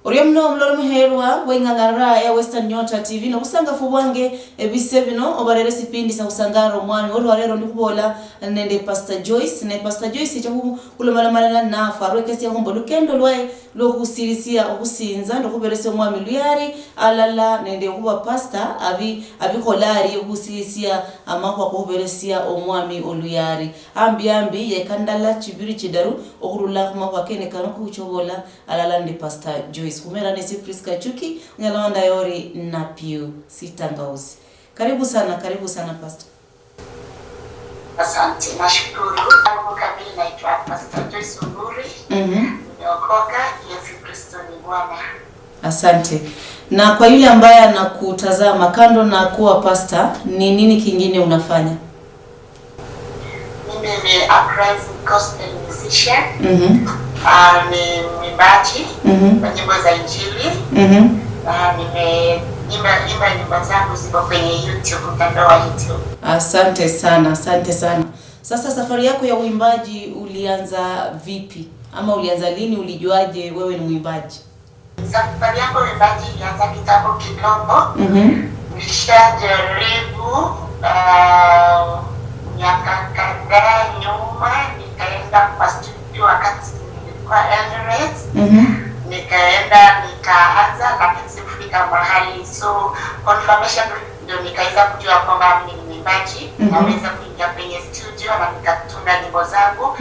Orio muno omuloli muherwa weing'ang'arira ya Western Nyota TV nobusangafu bwange ebise bino obarere sipindi sa khusangara omwami olwarero ndikhubola nende Pastor Joyce. Ne Pastor Joyce echa khulomalomalana nafe arwekesiakho mbu lukendo lwaye lwokhusirisia okhusinza nende khuberesia omwami luyari alala nende khuba pastor abikhola ari khusirisia amakhuwa kokhuberesia omwami oluyari ambi ambi yekandala chibiri chidaru okhurula khumakhuwa kene kano khuchobola alala nende Pastor Joyce. Khumera nesi Priska Chuki onyala wandayori napiu sitangausi. Karibu sana Pastor. Asante, nashukuru. Yangu kamili naitwa Pastor Joyce Unguri. Nimeokoka, Yesu Kristo ni Bwana. Asante. Na kwa yule ambaye anakutazama, kando na kuwa pastor, ni nini kingine unafanya? Mimi ni uprising gospel musician. Ni mwimbaji wa nyimbo za Injili. Na nimeimba imba nyimbo zangu ziko kwenye YouTube, mtandao wa YouTube. Asante sana, asante sana. Sasa safari yako ya uimbaji ulianza vipi? Ama ulianza lini? Ulijuaje wewe ni mwimbaji? Safari yangu ya uimbaji ilianza kitambo kidogo. Nishajaribu miaka kadhaa nyuma, nikaenda kwa studio wakati nilikuwa Eldoret. Nikaenda nikaanza, lakini sikufika mahali, so confirmation ndio nikaweza kujua kwamba mimi ni mwimbaji. Naweza kuingia kwenye studio na nikatunga nyimbo zangu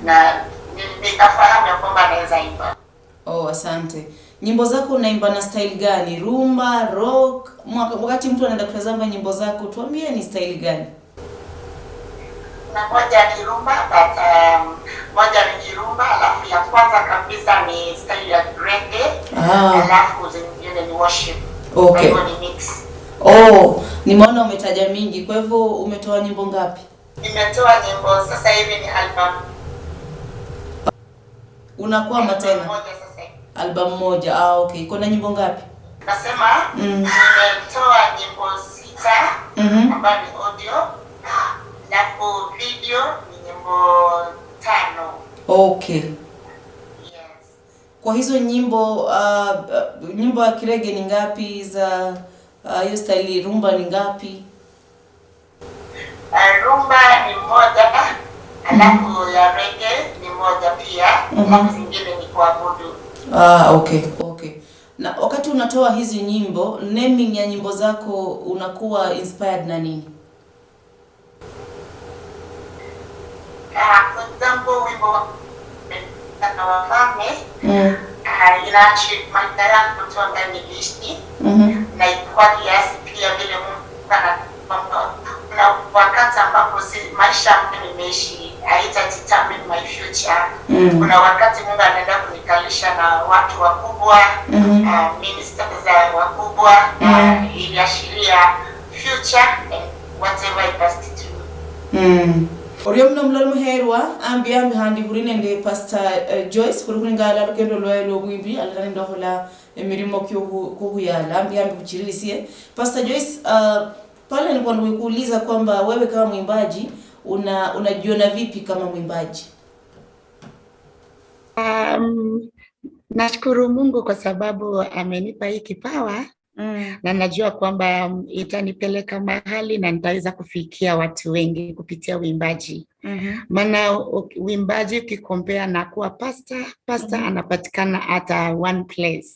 na nikafahamu ya kwamba naweza imba. Oh, asante. Nyimbo zako unaimba na style gani? Rumba, rock? Wakati mtu anaenda kutazama nyimbo zako, tuambie ni style gani? Na moja ni rumba, but moja ni kirumba, alafu ya kwanza kabisa ni style ya reggae, alafu zingine ni worship. Kwa hivyo ni mix. Oh, nimeona umetaja mingi. Kwa hivyo umetoa nyimbo ngapi? Nimetoa nyimbo sasa hivi ni album. Unakwama tena? Moja sasa hivi. Album moja. Ah, okay. Iko na nyimbo ngapi? Nasema nimetoa nyimbo 6 ambayo ni audio, alafu video ni nyimbo 5. Okay. Yes. Kwa hizo nyimbo, nyimbo ya kirege ni ngapi, za hiyo style rumba ni ngapi? Rumba ni moja, alafu ya reggae ni moja pia, alafu zingine ni kuabudu. Ah, okay, okay. Na wakati unatoa hizi nyimbo, naming ya nyimbo zako unakuwa inspired na nini? For example, wimbo na wafalme, inaachi maisha yangu tu ambayo niliishi, na ilikuwa kiasi pia vile Mungu ana kuna wakati ambapo si maisha ambayo nimeishi haita determine my future. Kuna wakati Mungu anaenda kunikalisha na watu wakubwa, ministers wakubwa, iliashiria future and whatever it must do. Orio muno muloli muherwa ambi ambi handi khuli nende Pastor Joyce khuli khulingala lukendo lwaye lwobwimbi alala nende khukhola emirimo kyokhuyala ambi ambi khuchiririsie. Pastor Joyce, pale nilikuwa nimekuuliza kwamba wewe kama mwimbaji unajiona vipi kama mwimbaji? Nashukuru Mungu kwa sababu amenipa hii kipawa. Na najua kwamba itanipeleka mahali na nitaweza kufikia watu wengi kupitia uimbaji. Maana uimbaji ukikompea na kuwa pastor, pastor anapatikana at one place.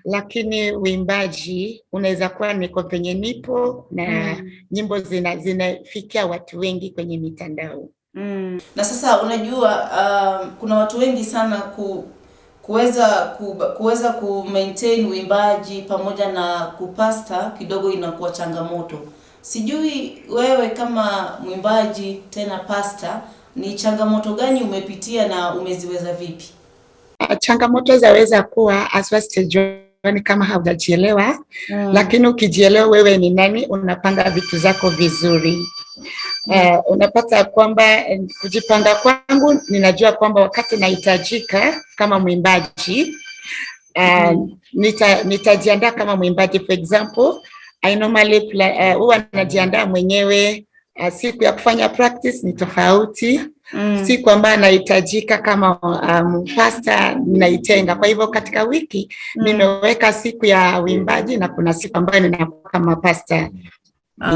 Lakini uimbaji unaweza kuwa niko penye nipo na nyimbo zinafikia watu wengi kwenye mitandao. Na sasa unajua, kuna watu wengi sana kuweza ku maintain uimbaji pamoja na kupasta kidogo inakuwa changamoto. Sijui wewe kama mwimbaji tena pasta, ni changamoto gani umepitia na umeziweza vipi? Changamoto zaweza kuwa haswa stage one kama haujajielewa, lakini ukijielewa wewe ni nani, unapanga vitu zako vizuri. Unapata kwamba kujipanga kwangu, ninajua kwamba wakati nahitajika kama mwimbaji, nitajiandaa kama mwimbaji. For example, I normally huwa najiandaa mwenyewe. Siku ya kufanya practice ni tofauti. Siku ambayo anahitajika kama pastor ninaitenga. Kwa hivyo katika wiki nimeweka siku ya uimbaji na kuna siku ambayo ninakuwa kama pastor.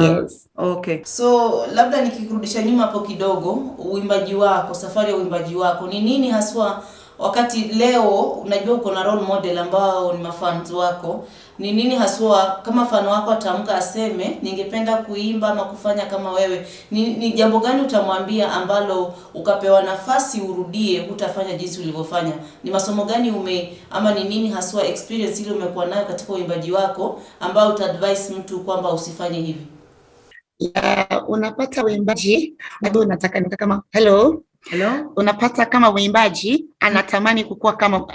Yes. Okay. So labda nikikurudisha nyuma hapo kidogo, uimbaji wako, safari ya uimbaji wako ni nini haswa? Wakati leo unajua uko na role model ambao ni mafans wako, ni nini haswa kama fan wako atamka aseme ningependa kuimba ama kufanya kama wewe, ni jambo gani utamwambia ambalo ukapewa nafasi urudie hutafanya jinsi ulivyofanya? Ni masomo gani ama ni nini haswa experience ile umekuwa nayo katika uimbaji wako ambao utaadvise mtu kwamba usifanye hivi? Yeah, unapata uimbaji bado unataka kama hello. Hello? Unapata kama mwimbaji anatamani kukua kama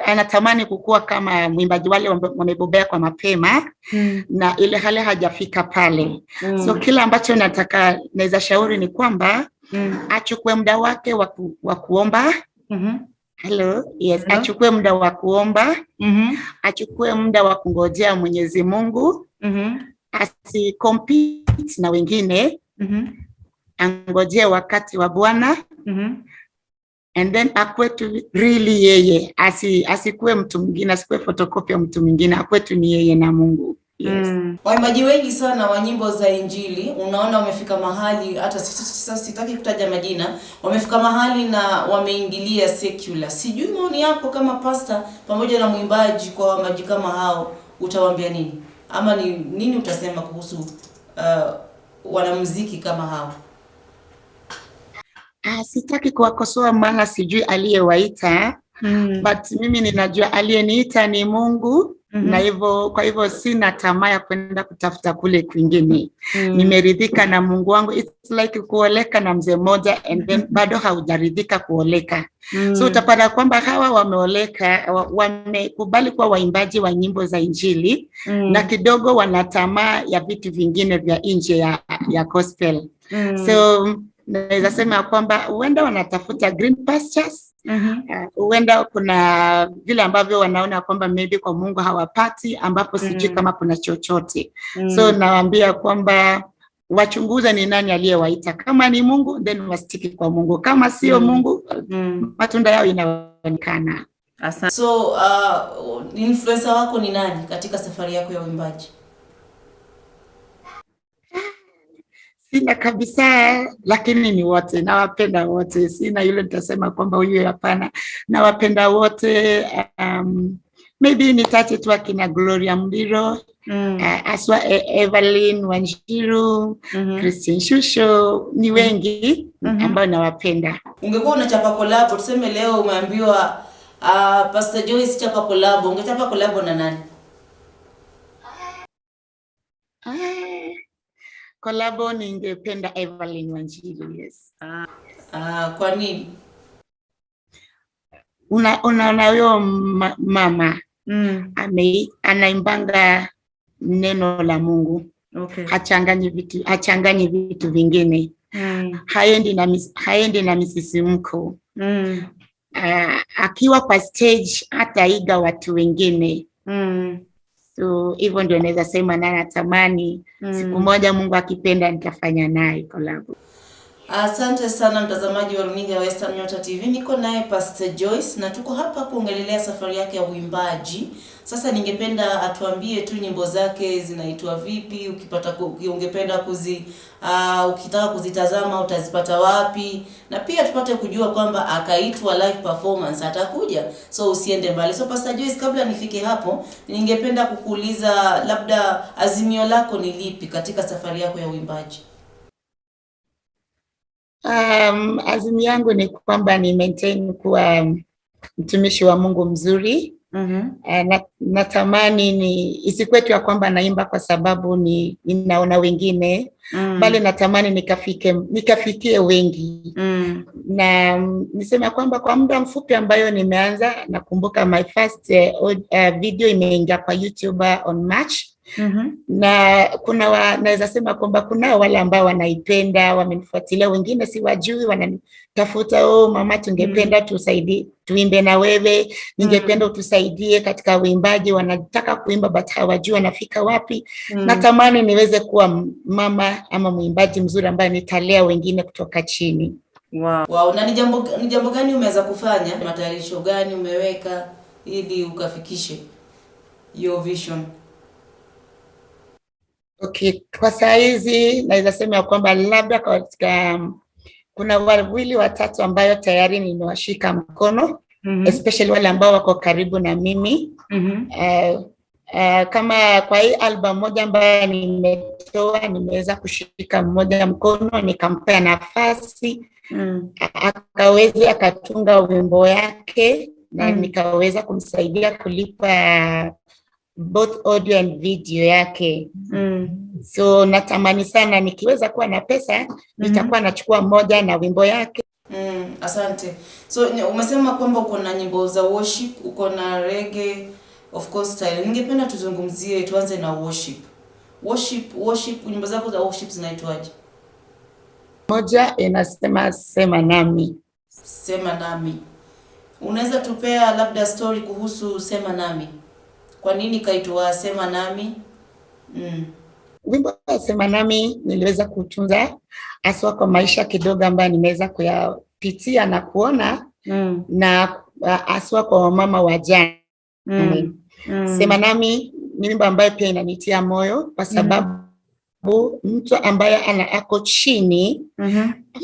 anatamani kukua kama mwimbaji wale wamebobea kwa mapema na ile hali hajafika pale. So kila ambacho nataka naweza shauri ni kwamba achukue muda wake wa kuomba. Hello? Yes, Hello? Achukue muda wa kuomba, achukue muda wa kungojea Mwenyezi Mungu, asicompete na wengine, angojee wakati wa Bwana. And then akuwe tu really yeye, asikuwe mtu mwingine, asikuwe photocopy ya mtu mwingine, akuwe tu ni yeye na Mungu. Yes. Waimbaji wengi sana wa nyimbo za Injili unaona wamefika mahali, hata sitaki kutaja majina, wamefika mahali na wameingilia secular. Sijui maoni yako kama pastor pamoja na mwimbaji kwa waimbaji kama hao, utawaambia nini? Ama ni nini utasema kuhusu wanamuziki kama hao? Sitaki kuwakosoa maana sijui aliyewaita, but mimi ninajua aliyeniita ni Mungu. Na hivyo kwa hivyo sina tamaa ya kwenda kutafuta kule kwingine. Nimeridhika na Mungu wangu. It's like kuoleka na mzee mmoja and then bado haujaridhika kuoleka. So utapata kwamba hawa wameoleka, wamekubali kuwa waimbaji wa nyimbo za Injili na kidogo wana tamaa ya vitu vingine vya nje ya gospel. So naweza sema kwamba huenda wanatafuta green pastures. Huenda kuna vile ambavyo wanaona kwamba maybe kwa Mungu hawapati, ambapo sijui kama kuna chochote. So nawaambia kwamba wachunguze ni nani aliyewaita. Kama ni Mungu then wastiki kwa Mungu, kama sio Mungu matunda yao inaonekana. Asante. So influencer wako ni nani katika safari yako ya uimbaji? Sina kabisa, lakini ni wote, nawapenda wote. Sina yule nitasema kwamba huyu hapana, nawapenda wote. Maybe nitache tu akina Gloria Muliro, aswa Evelyn Wanjiru, Christine Shusho, ni wengi ambao nawapenda. Ungekuwa unachapa collab, tuseme leo umeambiwa Pastor Joyce chapa collab, ungechapa collab na nani? Collab ningependa Evelyn Wanjiru, yes. Kwa nini? Unaona huyo mama anaimbanga neno la Mungu. Hachanganyi vitu vingine. Haendi na misisimko. Akiwa kwa stage hataiga watu wengine. So hivyo ndio naweza sema na natamani siku moja Mungu akipenda nitafanya naye collab. Asante sana mtazamaji wa runinga ya Western Nyota TV. Niko naye Pastor Joyce na tuko hapa kuongelelea safari yake ya uimbaji. Sasa ningependa atuambie tu nyimbo zake zinaitwa vipi, ungependa ukitaka kuzitazama utazipata wapi, na pia tupate kujua kwamba akaitwa live performance atakuja. So usiende mbali. So Pastor Joyce, kabla nifike hapo, ningependa kukuuliza labda azimio lako ni lipi katika safari yako ya uimbaji? Azimio yangu ni kwamba ni maintain kuwa mtumishi wa Mungu mzuri. Natamani ni isikuwe tu ya kwamba naimba kwa sababu ninaona wengine, bali natamani nikafikie wengi. Na niseme kwamba kwa muda mfupi ambayo nimeanza, nakumbuka my first video imeingia kwa YouTube on March. Na naweza sema kwamba kuna wale ambao wanaipenda, wamenifuatilia, wengine siwajui, wananitafuta, oh mama tungependa tusaidie, tuimbe na wewe, ningependa utusaidie katika uimbaji, wanataka kuimba but hawajui wanafika wapi. Natamani niweze kuwa mama ama mwimbaji mzuri ambaye nitalea wengine kutoka chini. Wow. Wow, na ni jambo gani umeweza kufanya? Matayarisho gani umeweka ili ukafikishe your vision? Okay, kwa saa hizi naweza sema ya kwamba labda katika kuna wawili watatu ambayo tayari nimewashika mkono, especially wale ambao wako karibu na mimi. Kama kwa hii album moja ambayo nimetoa, nimeweza kushika mmoja mkono nikampea nafasi akaweza akatunga wimbo yake na nikaweza kumsaidia kulipa both audio and video yake. So natamani sana nikiweza kuwa na pesa, nitakuwa nachukua moja na wimbo yake. Asante. So umesema kwamba uko na nyimbo za worship, uko na reggae, of course style. Ningependa tuzungumzie, tuanze na worship. Worship, nyimbo zako za worship zinaitwaje? Moja inasema "Sema Nami". "Sema Nami". Unaweza tupea labda story kuhusu "Sema Nami"? Kwa nini kaitwa "Sema Nami"? Wimbo wa "Sema Nami" niliweza kutunza haswa kwa maisha kidogo ambayo nimeweza kuyapitia na kuona na haswa kwa wamama wajane. "Sema Nami" ni wimbo ambayo pia inanitia moyo kwa sababu mtu ambaye ana ako chini,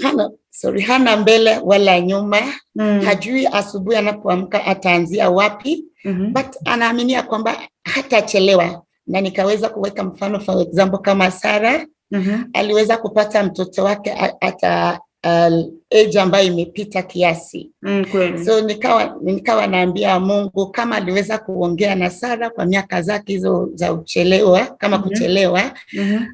hana, sorry, hana mbele wala nyuma, hajui asubuhi anapoamka ataanzia wapi, but anaaminia kwamba hatachelewa, na nikaweza kuweka mfano, for example, kama Sara aliweza kupata mtoto wake at age ambayo imepita kiasi. Kweli. So nikawa naambia Mungu kama aliweza kuongea na Sara kwa miaka zake hizo za uchelewa kama kuchelewa,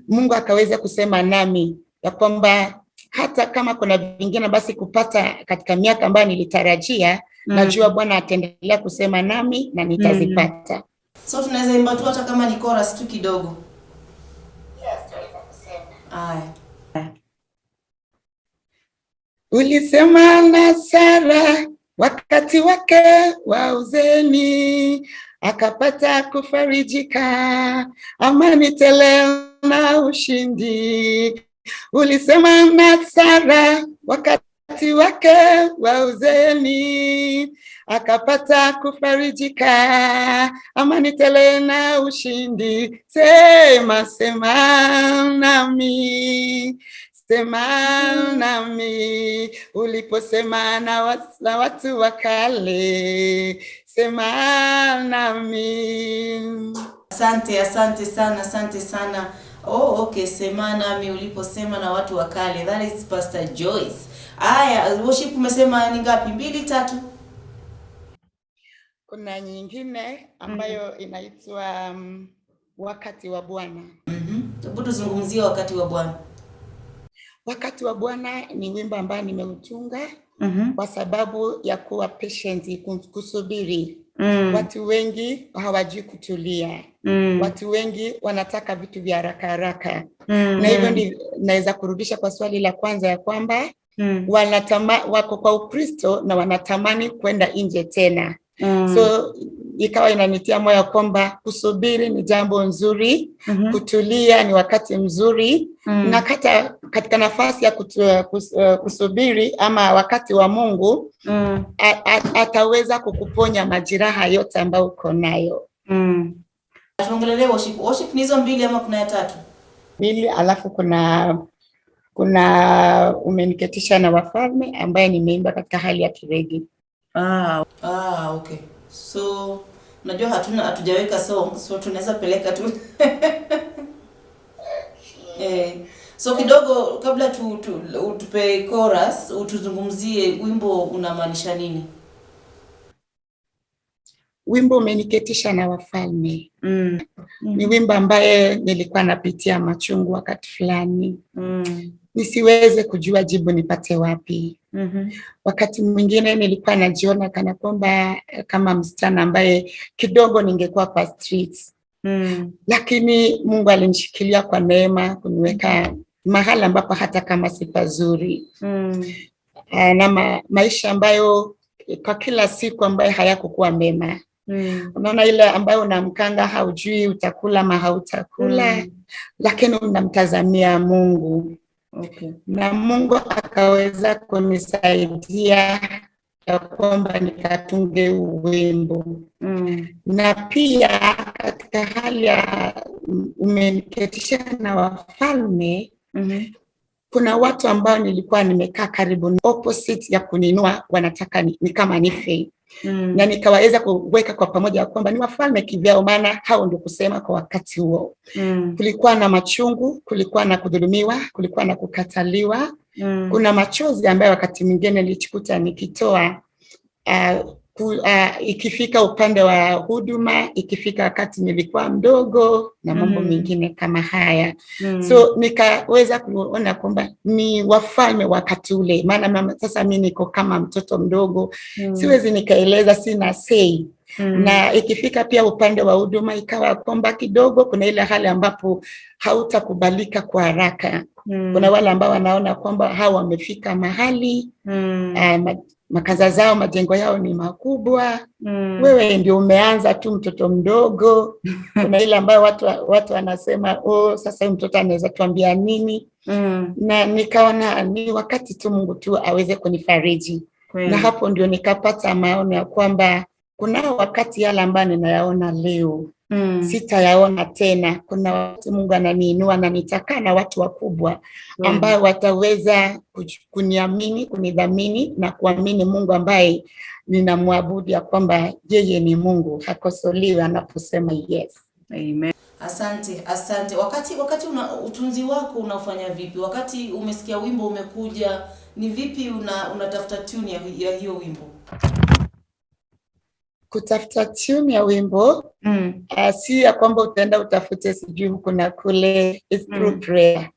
Mungu akaweza kusema nami ya kwamba hata kama kuna vingine basi kupata katika miaka ambayo nilitarajia, najua Bwana ataendelea kusema nami na nitazipata. So tunaweza imba tu hata kama ni chorus tu kidogo. Yes, tunaweza kusema. Aya. Ulisema na Sara wakati wake wa uzeni, akapata kufarijika, amani tele na ushindi. Ulisema na Sara wakati wake wa uzeni, akapata kufarijika, amani tele na ushindi. Sema, sema nami, sema nami, uliposema na watu wa kale, sema nami. Asante, asante sana, asante sana. Oh, okay, "Sema Nami uliposema na watu wa kale". That is Pastor Joyce. Aya, worship umesema ni ngapi? Mbili, tatu? Kuna nyingine ambayo inaitwa "Wakati wa Bwana". Hebu tuzungumzie "Wakati wa Bwana". "Wakati wa Bwana" ni wimbo ambayo nimeutunga kwa sababu ya kuwa patient, kusubiri. Watu wengi hawajui kutulia. Watu wengi wanataka vitu vya haraka haraka. Na hivyo naweza kurudisha kwa swali la kwanza ya kwamba wako kwa Ukristo na wanatamani kwenda nje tena. So ikawa inanitia moyo kwamba kusubiri ni jambo nzuri, kutulia ni wakati mzuri, na hata katika nafasi ya kusubiri ama wakati wa Mungu, ataweza kukuponya majeraha yote ambayo uko nayo. Tuongelelee worship. Worship ni hizo mbili ama kuna ya tatu? Mbili, alafu kuna "Umeniketisha na Wafalme" ambaye nimeimba katika hali ya kireggae. Ah, okay. So unajua hatujaweka song, so tunaweza peleka tu. So kidogo kabla tu utupe chorus, utuzungumzie wimbo unamaanisha nini? Wimbo "Umeniketisha na Wafalme" ni wimbo ambaye nilikuwa napitia machungu wakati fulani, nisiweze kujua jibu nipate wapi. Wakati mwingine nilikuwa najiona kana kwamba kama msichana ambaye kidogo ningekuwa kwa streets, lakini Mungu alinishikilia kwa neema kuniweka mahali ambapo hata kama si pazuri, na maisha ambayo kwa kila siku ambayo hayakukuwa mema. Unaona ile ambayo unamkanga haujui utakula ama hautakula, lakini unamtazamia Mungu. Na Mungu akaweza kunisaidia ya kwamba nikatunge wimbo. Na pia katika hali ya umeniketisha na wafalme, kuna watu ambao nilikuwa nimekaa karibu opposite ya kuninua, wanataka ni kama nife. Na nikaweza kuweka kwa pamoja kwamba ni wafalme kivyao, maana hao ndio kusema kwa wakati huo. Kulikuwa na machungu, kulikuwa na kudhulumiwa, kulikuwa na kukataliwa. Kuna machozi ambayo wakati mwingine nilijikuta nikitoa ikifika upande wa huduma, ikifika wakati nilikuwa mdogo na mambo mengine kama haya. So nikaweza kuona kwamba ni wafalme wakati ule, maana sasa mimi niko kama mtoto mdogo, siwezi nikaeleza, sina say. Na ikifika pia upande wa huduma ikawa kwamba kidogo kuna ile hali ambapo hautakubalika kwa haraka. Kuna wale ambao wanaona kwamba hawa wamefika mahali, makaza zao, majengo yao ni makubwa. Wewe ndio umeanza tu mtoto mdogo. Kuna ile ambayo watu wanasema, oh, sasa huyu mtoto anaweza tuambia nini? Na nikaona ni wakati tu Mungu tu aweze kunifariji. Na hapo ndio nikapata maono ya kwamba kuna wakati yale ambayo ninayaona leo sitayaona tena. Kuna wakati Mungu ananiinua na nitakaa na watu wakubwa ambao wataweza kuniamini, kunidhamini na kuamini Mungu ambaye ninamwabudu ya kwamba yeye ni Mungu, hakosoliwi anaposema yes. Amen. Asante, asante. Wakati una, utunzi wako unaufanya vipi? Wakati umesikia wimbo umekuja, ni vipi unatafuta tune ya hiyo wimbo? Kutafuta tune ya wimbo, si ya kwamba utaenda utafute sijui huku na kule, it's through prayer.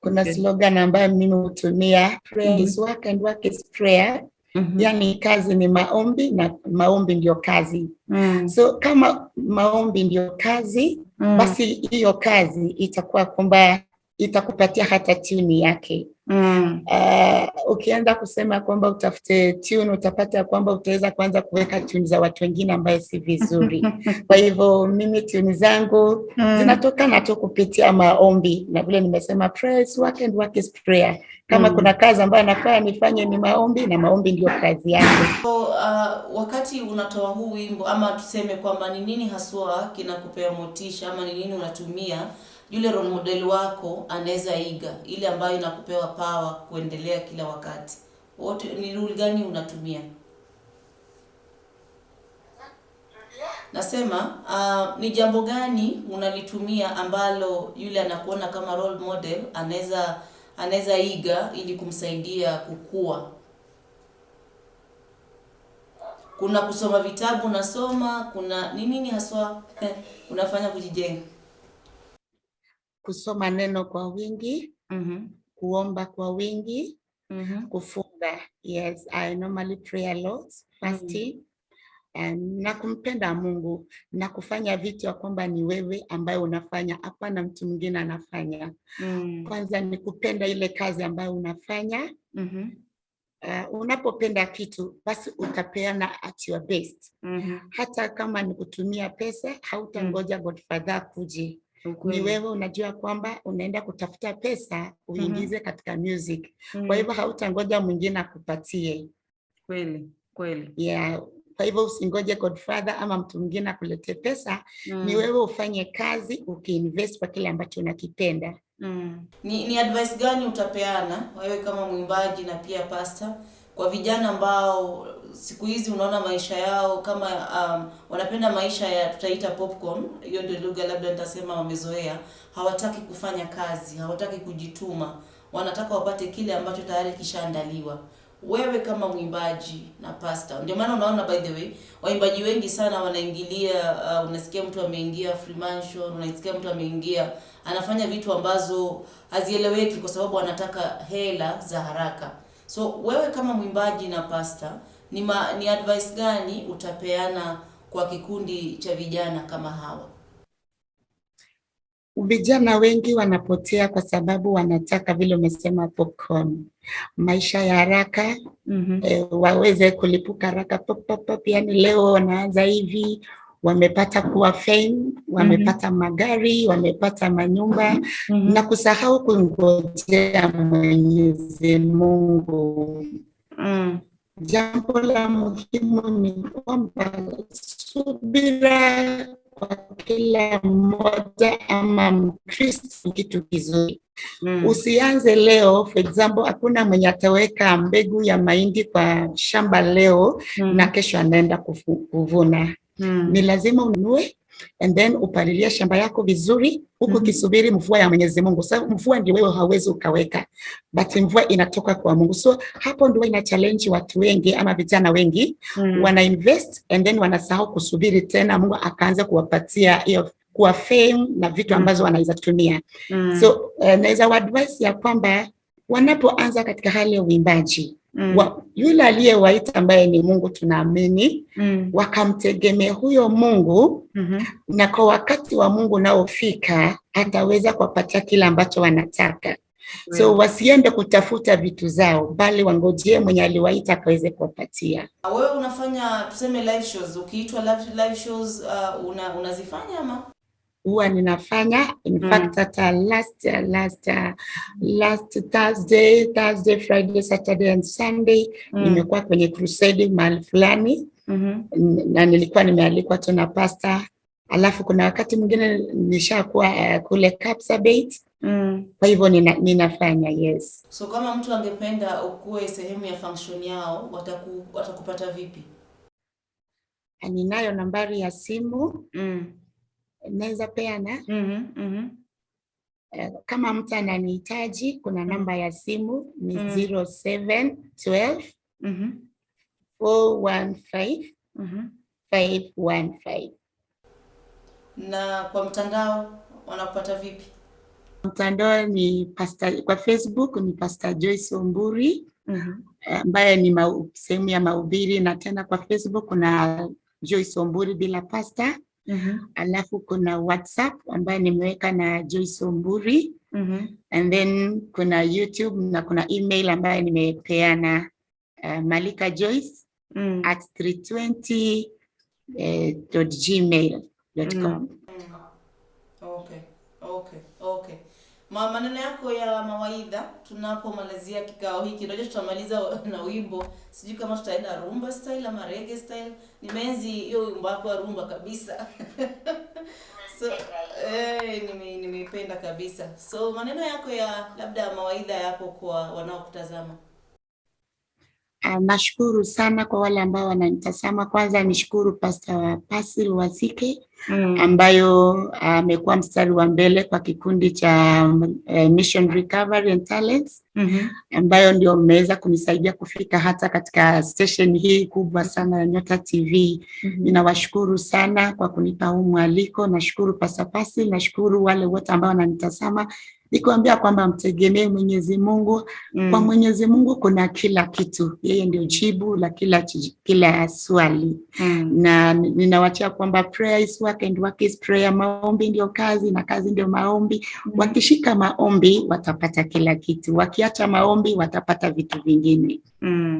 Kuna slogan ambayo mimi hutumia, prayer is work and work is prayer. Yani kazi ni maombi na maombi ndio kazi. So kama maombi ndio kazi, basi hiyo kazi itakuwa kwamba itakupatia hata tune yake. Ukianza kusema kwamba utafute tune, utapata kwamba utaweza kuanza kuweka tune za watu wengine ambayo si vizuri. Kwa hivyo mimi tune zangu zinatokana tu kupitia maombi, na vile nimesema prayer is work and work is prayer. Kama kuna kazi ambayo nafaa nifanye ni maombi, na maombi ndio kazi yangu. So, wakati unatoa huu wimbo, ama tuseme kwamba ni nini haswa kinakupea motisha, ama ni nini unatumia yule role model wako anaweza iga, ile ambayo inakupewa power kuendelea kila wakati? Ni rule gani unatumia? Nasema, ni jambo gani unalitumia ambalo yule anakuona kama role model anaweza iga ili kumsaidia kukua? Kuna kusoma vitabu unasoma, kuna ni nini haswa unafanya kujijenga? Kusoma neno kwa wingi, kuomba kwa wingi, kufunga. Yes, I normally pray a lot, fasting. Na kumpenda Mungu na kufanya vitu ya kwamba ni wewe ambaye unafanya, hapana mtu mwingine anafanya. Kwanza ni kupenda ile kazi ambayo unafanya. Unapopenda kitu basi utapeana at your best. Hata kama ni kutumia pesa, hautangoja Godfather akuje. Ni wewe unajua kwamba unaenda kutafuta pesa uingize katika music. Kwa hivyo hautangoja mwingine akupatie. Kweli, kweli. Yeah. Kwa hivyo usingoje Godfather ama mtu mwingine akuletee pesa. Ni wewe ufanye kazi ukiinvest kwa kile ambacho unakipenda. Ni advice gani utapeana wewe kama mwimbaji na pia pastor kwa vijana ambao siku hizi unaona maisha yao kama wanapenda maisha ya tutaita popcorn, hiyo ndio lugha labda nitasema wamezoea, hawataki kufanya kazi, hawataki kujituma, wanataka wapate kile ambacho tayari kishaandaliwa. Wewe kama mwimbaji na pastor, ndio maana unaona by the way waimbaji wengi sana wanaingilia, unasikia mtu ameingia Freemason, unasikia mtu ameingia anafanya vitu ambazo hazieleweki kwa sababu anataka hela za haraka. So wewe kama mwimbaji na pastor, ni advice gani utapeana kwa kikundi cha vijana kama hawa? Vijana wengi wanapotea kwa sababu wanataka vile umesema popcorn, maisha ya haraka, waweze kulipuka haraka pop, pop, pop, yani leo wanaanza hivi, Wamepata kuwa fame, wamepata magari, wamepata manyumba na kusahau kungojea Mwenyezi Mungu. Jambo la muhimu ni kwamba subira kwa kila mmoja ama Mkristo kitu kizuri. Usianze leo, for example, hakuna mwenye ataweka mbegu ya mahindi kwa shamba leo na kesho anaenda kuvuna. Ni lazima ununue and then upalilie shamba yako vizuri huku ukisubiri mvua ya Mwenyezi Mungu. So, mvua ndio wewe hauwezi ukaweka, but mvua inatoka kwa Mungu. So hapo ndio ina challenge watu wengi ama vijana wengi wana invest and then wanasahau kusubiri tena Mungu akaanza kuwapatia hiyo kuwa fame na vitu ambazo wanaweza tumia. So naweza advice ya kwamba wanapoanza katika hali ya uimbaji yule aliyewaita ambaye ni Mungu tunaamini wakamtegemea huyo Mungu na kwa wakati wa Mungu unaofika ataweza kuwapatia kile ambacho wanataka. So wasiende kutafuta vitu zao, bali wangojee mwenye aliwaita akaweze kuwapatia. Wewe unafanya tuseme live shows, ukiitwa live shows unazifanya ama? Huwa ninafanya in fact hata last Thursday, Friday, Saturday and Sunday nimekuwa kwenye crusade mahali fulani na nilikuwa nimealikwa tu na pastor. Alafu kuna wakati mwingine nishakuwa kule Kapsabet. Kwa hivyo ninafanya, yes. So kama mtu angependa ukuwe sehemu ya function yao, watakupata vipi? Ninayo nambari ya simu naweza peana. Kama mtu ananihitaji kuna namba ya simu ni 0712 415 515. Na kwa mtandao wanakupata vipi? Mtandao ni Pastor, kwa Facebook ni Pastor Joyce Omburi ambaye ni sehemu ya mahubiri, na tena kwa Facebook kuna Joyce Omburi bila pastor. Alafu kuna WhatsApp ambaye nimeweka na Joyce Omburi. And then kuna YouTube na kuna email ambayo nimepeana Malika Joyce at 320 dot gmail dot com. Okay. Maneno yako ya mawaidha tunapomalizia kikao hiki, unajua tutamaliza na wimbo, sijui kama tutaenda rumba style ama reggae style. Nimeenzi hiyo wimbo wako wa rumba kabisa. So nimeipenda kabisa. So maneno yako ya labda mawaidha yako kwa wanaokutazama. Nashukuru sana kwa wale ambao wananitazama. Kwanza nishukuru Pastor Basil Wasike ambayo amekuwa mstari wa mbele kwa kikundi cha Mission Recovery and Talents ambayo ndio mmeweza kunisaidia kufika hata katika station hii kubwa sana ya Nyota TV. Ninawashukuru sana kwa kunipa huu mwaliko. Nashukuru Pastor Basil, nashukuru wale wote ambao wananitazama. Nikiwaambia kwamba mtegemee Mwenyezi Mungu. Kwa Mwenyezi Mungu kuna kila kitu. Yeye ndio jibu la kila swali. Na ninawachia kwamba prayer is work and work is prayer. Maombi ndio kazi na kazi ndio maombi. Wakishika maombi watapata kila kitu. Wakiacha maombi watapata vitu vingine.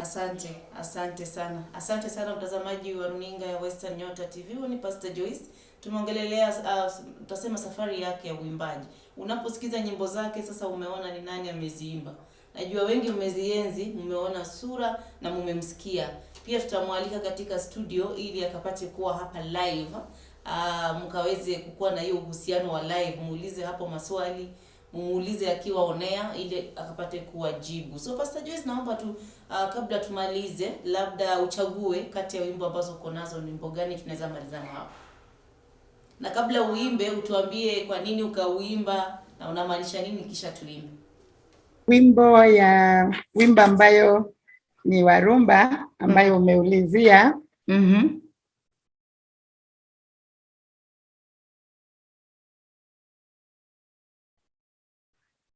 Asante, asante sana. Asante sana mtazamaji wa runinga ya Western Nyota TV. Huyu ni Pastor Joyce. Tumeongelelea tutasema safari yake ya uimbaji. Unaposikiza nyimbo zake sasa umeona ni nani ameziimba. Najua wengi mmezienzi, mmeona sura na mmemsikia. Pia tutamwalika katika studio ili akapate kuwa hapa live. Mkaweze kukuwa na hiyo uhusiano wa live, muulize hapo maswali, muulize akiwa on air ili akapate kuwajibu. So Pastor Joyce, naomba tu kabla tumalize, labda uchague kati ya wimbo ambazo uko nazo, ni wimbo gani tunaweza malizana hapo. Na kabla uimbe utuambie kwa nini ukauimba na unamaanisha nini kisha tuimbe. Wimbo ambayo ni wa rumba ambayo umeulizia.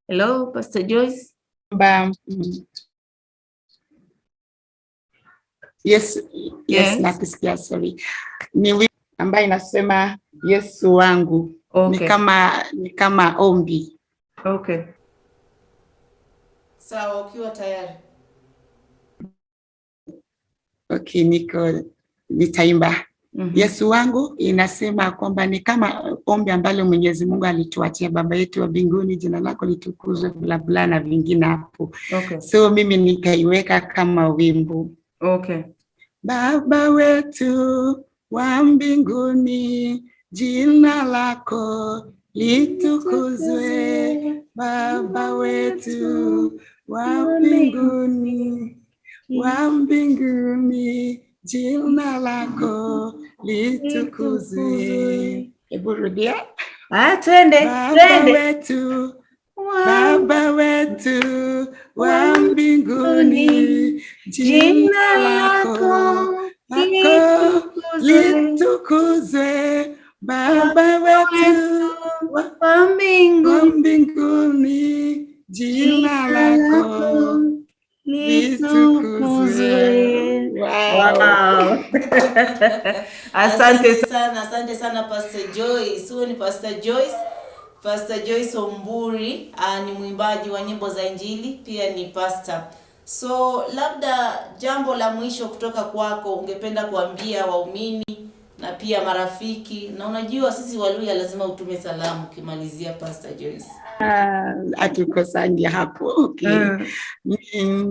Hello, Pastor Joyce. Yes, yes, Yes. nakusikia, sorry. Ni wimbo ambayo inasema Yesu wangu. Ni kama ombi. Sawa, ukiwa tayari. Okay, nitaimba. Yesu wangu inasema kwamba ni kama ombi ambalo Mwenyezi Mungu alituachia, Baba yetu wa mbinguni, jina lako litukuzwe, bla bla na vingine hapo. So mimi nikaiweka kama wimbo. Baba wetu wa mbinguni, jina lako litukuzwe. Baba wetu wa mbinguni, wa mbinguni, jina lako litukuzwe. Hebu rudia. Ah, twende, Baba twende. wetu, Baba wetu wa mbinguni, jina lako litukuzwe. Baba wetu wa mbinguni, jina lako litukuzwe. Wow. Wow. Asante sana, asante sana Pastor Joyce. Huyo ni Pastor Joyce. Pastor Joyce Omburi ni mwimbaji wa nyimbo za Injili, pia ni pastor. So labda jambo la mwisho kutoka kwako ungependa kuambia waumini na pia marafiki, na unajua sisi Waluya lazima utume salamu ukimalizia, Pastor Joyce. Hatukosangi hapo. Okay.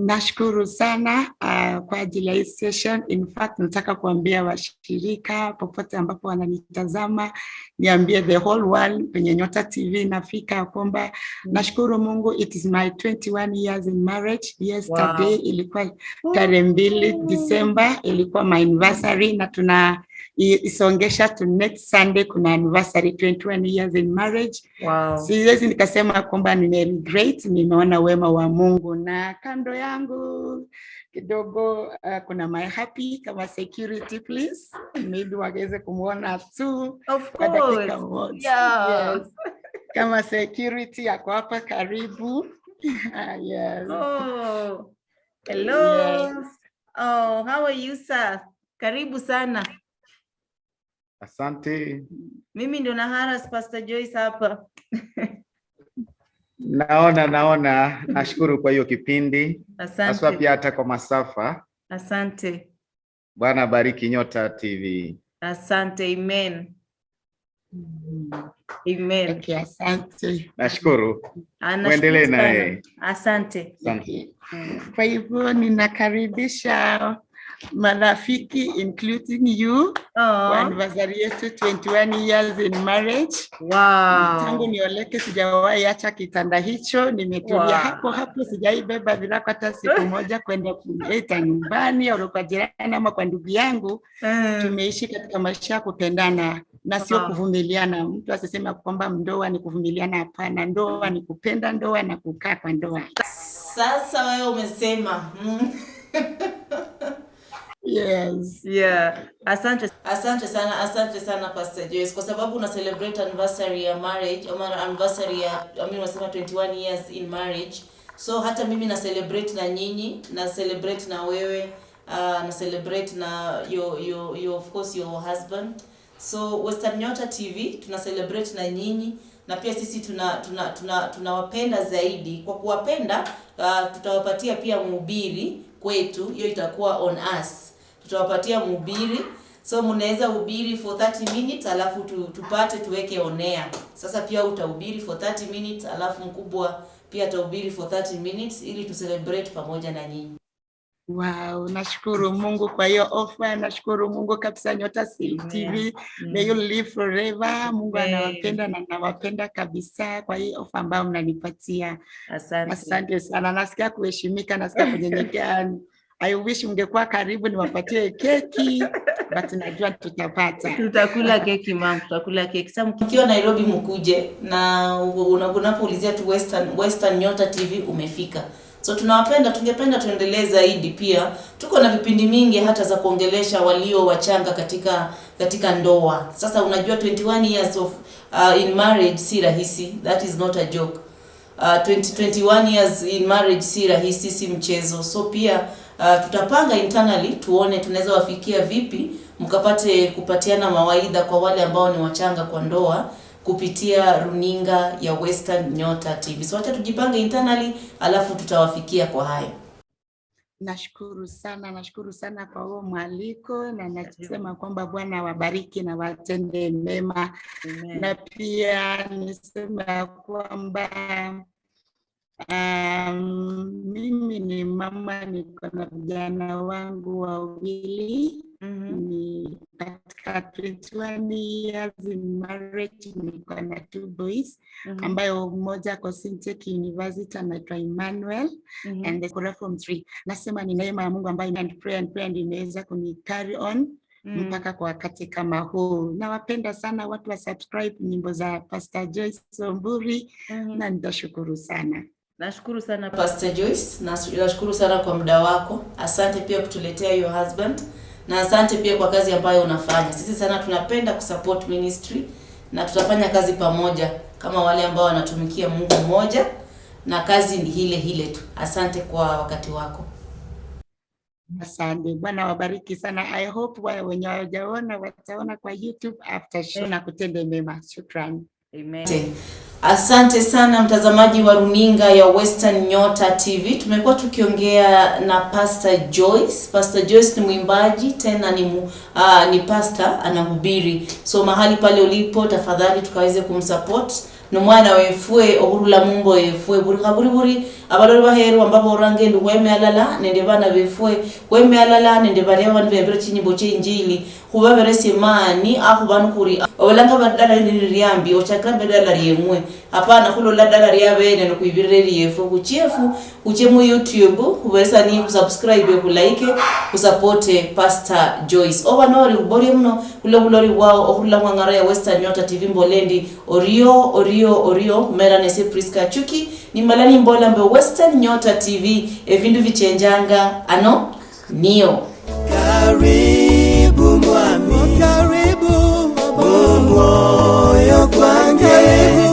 Nashukuru sana kwa ajili ya hii session. In fact, nataka kuambia washirika popote ambapo wananitazama, niambie the whole world kwenye Nyota TV nafika kwamba nashukuru Mungu, it is my 21 years in marriage. Yesterday ilikuwa tarehe 2 December, ilikuwa my anniversary na tuna isongesha to next Sunday, kuna anniversary 21 years in marriage. Siwezi nikasema kwamba nime regret, nimeona wema wa Mungu. Na kando yangu kidogo kuna my happy kama security please, maybe waweze kumuona tu Of kwa dakika course. moja. Yes. Kama security ako hapa karibu. Yes. Oh. Hello. Yes. Oh, how are you, sir? Karibu sana. Asante. Mimi ndio na harass Pastor Joyce hapa. Naona, nashukuru kwa hiyo kipindi. Haswa Asante. pia hata kwa masafa. Asante. Bwana bariki Nyota TV. Asante. Amen. Amen. Okay, asante. Nashukuru. Ah, Muendelee nashukuru na sana. yeye. Asante. Asante. Kwa hivyo ninakaribisha marafiki including you kwa anniversary yetu 21 years in marriage. Tangu nioleke sijawahi acha kitanda hicho, nimetulia hapo hapo, sijaibeba virako hata siku moja kwenda kuleta nyumbani au kwa jirani ama kwa ndugu yangu. Tumeishi katika maisha ya kupendana na sio kuvumiliana. Mtu asiseme kwamba ndoa ni kuvumiliana, hapana. Ndoa ni kupenda ndoa na kukaa kwa ndoa. Sasa wewe umesema. Yes. Yeah. Asante. Asante sana, asante sana Pastor Joyce kwa sababu una celebrate anniversary ya marriage ama anniversary ya, I mean, unasema 21 years in marriage. So hata mimi na celebrate na nyinyi, na celebrate na wewe, na celebrate na your of course your husband. So Western Nyota TV tuna celebrate na nyinyi, na pia sisi tunawapenda zaidi. Kwa kuwapenda, tutawapatia pia mhubiri kwetu, hiyo itakuwa on us. Tutawapatia mhubiri. So mnaweza hubiri for 30 minutes alafu tupate tuweke on air. Sasa pia utahubiri for 30 minutes alafu mkubwa pia atahubiri for 30 minutes ili tu celebrate pamoja na nyinyi. Wow, nashukuru Mungu kwa hiyo offer, nashukuru Mungu kabisa Nyota TV. May you live forever. Mungu anawapenda na nawapenda kabisa kwa hii offer ambayo mnanipatia. Asante. Asante sana. Nasikia kuheshimika, nasikia kunyenyekea. I wish mngekuwa karibu niwapatie keki, but najua tutapata. Tutakula keki ma'am, tutakula keki. Sasa mkiwa Nairobi mkuje na unapoulizia tu Western Nyota TV umefika. So tunawapenda, tungependa tuendelee zaidi pia. Tuko na vipindi mingi hata za kuongelesha walio wachanga katika ndoa. Sasa unajua 21 years of in marriage si rahisi. That is not a joke. 21 years in marriage si rahisi, si mchezo. So pia tutapanga internally tuone tunaweza wafikia vipi mkapate kupatiana mawaidha kwa wale ambao ni wachanga kwa ndoa kupitia runinga ya Western Nyota TV. So acha tujipange internally alafu tutawafikia kwa hayo. Nashukuru sana, nashukuru sana kwa huo mwaliko na nasema kwamba Bwana awabariki na watende mema. Amen. Na pia niseme ya kwamba mimi ni mama, niko na vijana wangu wawili. Ni katika 21 years in marriage, niko na two boys ambayo mmoja ako Syntech University anaitwa Emmanuel and the Kura form 3. Nasema ni neema ya Mungu ambayo and pray and pray and imeweza kuni carry on mpaka kwa wakati kama huu. Nawapenda sana watu wa subscribe nyimbo za Pastor Joyce Omburi na nitashukuru sana. Nashukuru sana. Pastor Joyce, nashukuru sana kwa muda wako. Asante pia kutuletea your husband na asante pia kwa kazi ambayo unafanya. Sisi sana tunapenda kusupport ministry na tutafanya kazi pamoja kama wale ambao wanatumikia Mungu mmoja na kazi ni hile hile tu. Asante kwa wakati wako. Asante, Bwana wabariki sana. I hope wale wenye hawajaona wataona kwa YouTube after show na kutende mema. Shukrani. Amen. Asante sana mtazamaji wa runinga ya Western Nyota TV. Tumekuwa tukiongea na Pastor Joyce. Pastor Joyce ni mwimbaji tena ni pastor anahubiri. So mahali pale ulipo tafadhali tukaweze kumsupport nomwana wefwe okhurula mumbo yefwe buri khaburiburi abalori baheru ambabo orange ndi khweme alala nende bana befwe khweme alala nende balia abandu bembere chinyimbo che injili khubaberesye maani akhubanu khuri obalanga badala lili liambi ochakira bedala lyemwe hapana khulola dala lyabene nokhwibirira lyefwe khuchiefu khuche mu YouTube khuberesani khusubscribe khulike khusapote Pastor Joyce oba nori khuborye muno khula bulori bwao okhurula mwang'ara ya Western Nyota TV mbolendi orio orio orio mera nese Priska Chuki nimala nimbola mbe Western Nyota TV evindu vichenjanga ano nio. Karibu mwami, karibu mwoyo kwange.